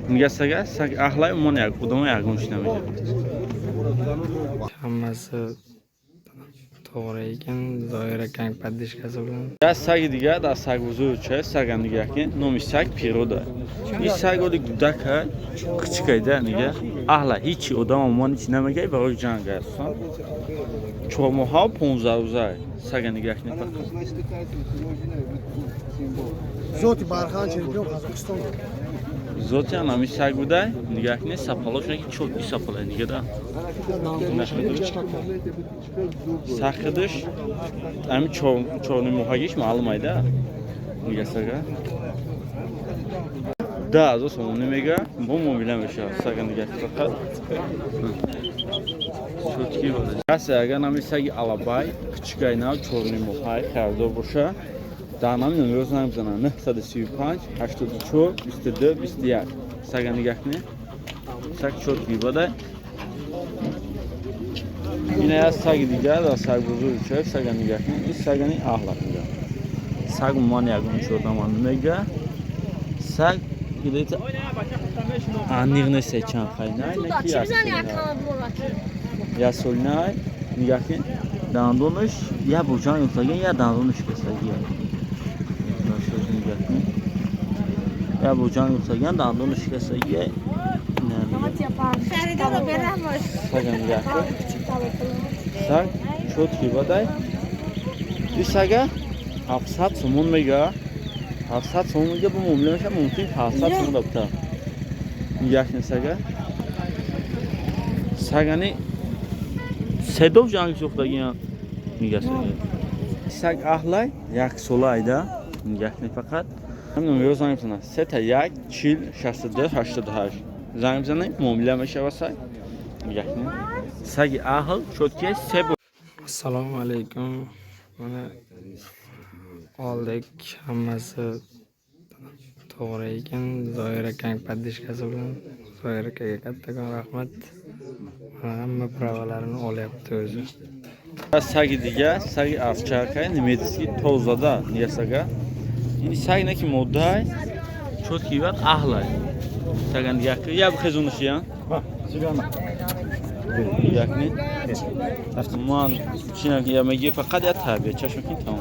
Нига сага, саг аҳлай, умон як одама ягон чи намега. Hammasi to'g'ri ekan. Zoir akang поддержка si bilan. Як саги дигар дар сагбозори чай сага нигаҳ кин, номи саг Пирода. Ин саг оли гудака, кичикайда, нига аҳла, ҳичи одама умон ҳичи намега, барои ҷанг астан. 4 моҳа 15 рӯза сага нигаҳ кин фақат. Зоти бархан, чемпион Қазоқистон. Зоти ами саг будай, нигаҳ кин, сапалош ки чоки сапала, нига да. Сахидиш ами чорнимоҳагиш маълум айда. Нига сага. 10 000 сомонӣ мега, бо муомила мешавад. Сага нигаҳ кин фақат. Чотки. Касе агар нами саги алабай, кичикай нав, чорнимоҳай харидор боша, дар нами номеро занг бизанад: 935 84 22 21. Сага нигаҳ кунед. Саг чотки бадай. Ина як саги дигар дар сагбозори чоев, сага нигаҳ кунед. Ин сагани аҳлак мега. Саг умуман ягон чи одама намега. Саг где-то аниқ нест чанд хайнай, не ки Чӣ бизани акама бораки? Як сол най, нигаҳ кун, дандонаш як бор ҷанг ёфтагиан, як дандонаш шикастагия. Нигаҳ кун, як бор ҷанг ёфтагиан, дандонаш шикастагия. Харидора бераҳмош. Сага нигаҳ кун, саг чотки бадай. Ин сага 700 сомон мега, 700 сомон мега, бо муомила мешавад, мумкин 700 сомон дабта. Нигаҳ кун, сага сагани седов ҷанг сохтагиан. Нигаҳ, сага, саг аҳлай, 1 сола айда. Нигаҳ кунед, фақат номеро занг бизанад: 3 1 40 62 88. Занг бизанед, муомила мешавад. Саг нигаҳ кунед, саги аҳл, чотки, се бор. Assalomu alaykum. Mana oldik, hammasi to'g'ri ekan. Zoir akang поддержка si bilan. Zoir akaga kattakon rahmat. Mana hamma права larini olyapti o'zi. Саги дигар, саги овчарка немецкий, тозада. Нига сага, ин саг не ки моддай, чотки бад, аҳлай. Сага нигаҳ кун, як хезонушия нигаҳ кунед. Ман чи я меги, фақат як тарбия чашм кин, тамом.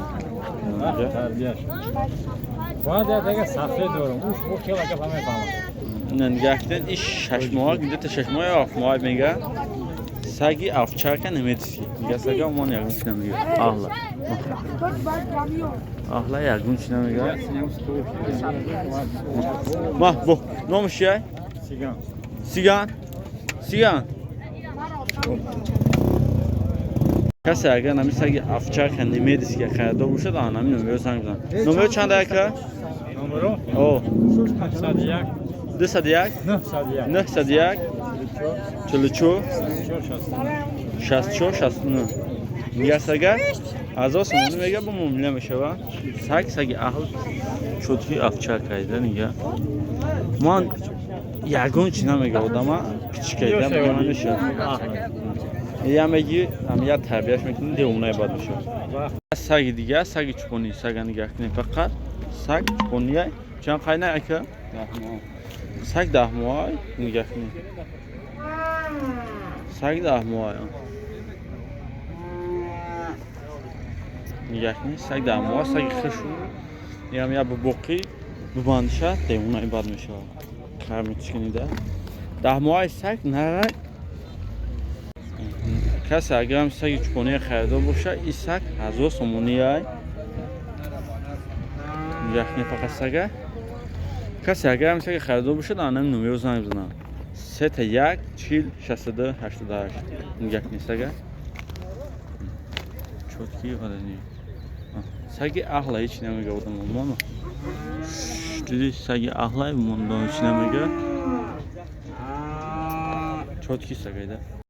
Тарбияш. Бояд як дага сафед дорам. Уш бо хела гапа мефаҳмам. Ина нигаҳ кунед, ин 6 моҳа, где-то 6 моҳа ё 7 моҳа мега, саги овчарка немецкий. Нига сага, ман ягон чи намега, аҳла, аҳла, ягон чи намега. Ма бо номаш чия? Сиган. Сиган, сиган. Касе агар нами саги овчарка немецкий харидор бошад, нами номеро занг бизан. Номеро чанд, ака? Номеро О. 101. 201. 901. 901 44 64 64 69. Нига сага 1000 сомонӣ мега, бо муомила мешава. Саг, саги аҳл, чотки, овчарка айда. Нига, ман ягон чи намега одама, кичикайда мега, намешава. Я меги, ам я тарбияш мекунӣ, девонаи бад мешава. Саги дигар, саги чӯпонӣ. Сага нигаҳ кунед, фақат саг чӯпония. Чанд қайна, ака? Саг 10 моҳай. Нигаҳ кунед, саг 10 моҳай. Нигаҳ кунед, саг 10 моҳа, саги хушу ям, я бубоқӣ бубандиша, девонаи бад мешавад. Кармичкинида 10 моҳаи саг нара. Касе агарам саги чӯпония харидор боша, ин саг 1000 сомонияй. Нигаҳ кунед, фақат сага. Касе агарам саги харидор бошад, анами номеро занг бизанад: 3 1 40 62 88. Нигаҳ кунед, сага чотки валани, саги аҳла, ҳеч намега одам. Мама, диди, саги аҳлай, мондон ҳеч намега, чотки сагайда.